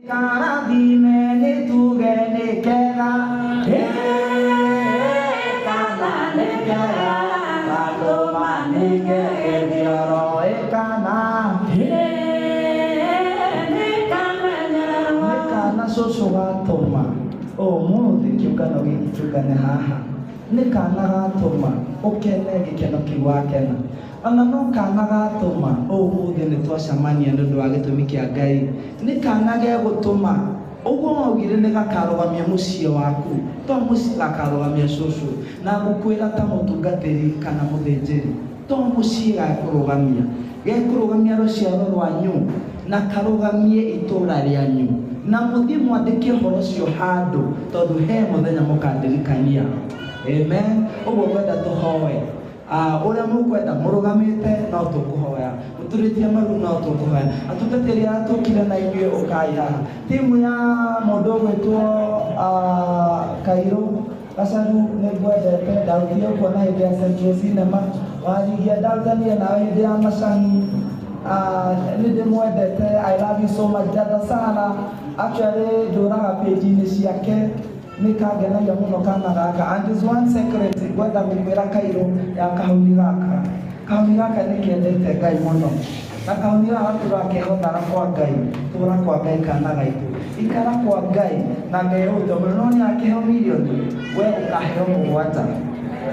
Karathime nĩ tuge nĩ kega. Kana nĩ kega gatũma nĩke gĩthioro ĩ kana Nĩ kamenyererwo. Nĩ kana cũcũ gatũma ũmũthĩ kĩũngano gĩkĩ kĩũngane haha. Nĩ kana gatũma ũkene gĩkeno kĩu wakena. Ona no kana gatũma ũmũthĩ nĩ twacemania nĩ ũndũ wa gĩtũmi kĩa Ngai. Nĩ kana gegũtũma ũguo waugire nĩ gakarũgamia mũciĩ waku, to mũciĩ, gakarũgamia cũcũ. Na ngũkwĩra ta mũtungatĩri kana mũthĩnjĩri, to mũciĩ gakũrũgamia, gekũrũgamia rũciaro rwanyu na karũgamie itũra rĩanyu. Na mũthiĩ mwandĩke ũhoro ũcio handũ, tondũ he mũthenya mũkandirikania. Amen. Ũguo ngwenda tũhoe. Ũrĩa mũkwenda mũrũgamĩte no tũkũhoya, mũturĩtie maru no tũkũhoya. Atungatĩri arĩa tũkire na inyuĩ ũkai haha. Timu ya mũndũ ũgwĩtwo Kairũ Gacaru nĩ ngwendete, ndarutire kuona hĩndĩ ya Central Cinema, warigia ndarutanire nawe hĩndĩ ya macani. Nĩ ndĩmwendete, I love you so much. Dada Sara, actually ndũraga page-inĩ ciake, nĩ kangenagia mũno kana gaka. And is one secret ngwenda gũkwĩra Kairũ ya kahuni gaka. Kahuni gaka nĩ kendete Ngai mũno. Na kahuni gaka gatũraga kehothaga kwa Ngai, tũra kwa Ngai kana gaitũ. Ikara kwa Ngai na Ngai egũtũmĩra. No nĩ akĩheo mirioni, we ũkaheo mũgwanja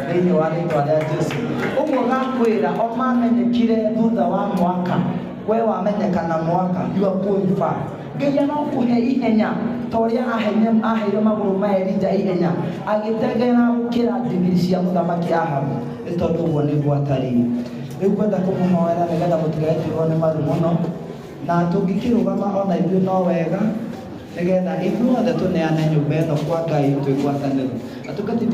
thĩinĩ wa rĩtwa rĩa Jesu. Ũguo gakwĩra o mamenyekire thutha wa mwaka, we wamenyekana mwaka, you are going far. Ngai no kũhe ihenya ta ũrĩa aheire magũrũ ma Elija ihenya agĩteng'era gũkĩra ndigiri cia mũthamaki Ahabu, nĩ tondũ ũguo nĩguo atariĩ. Rĩu ngwenda kũmũhoera nĩgetha mũtigaĩtirwo nĩ maru mũno, na tũngĩkĩrũgama ona ithuĩ no wega, nĩgetha ithuothe tũneane nyũmba ĩno kwa Ngai twĩ ngwatanĩro. Atungatĩri.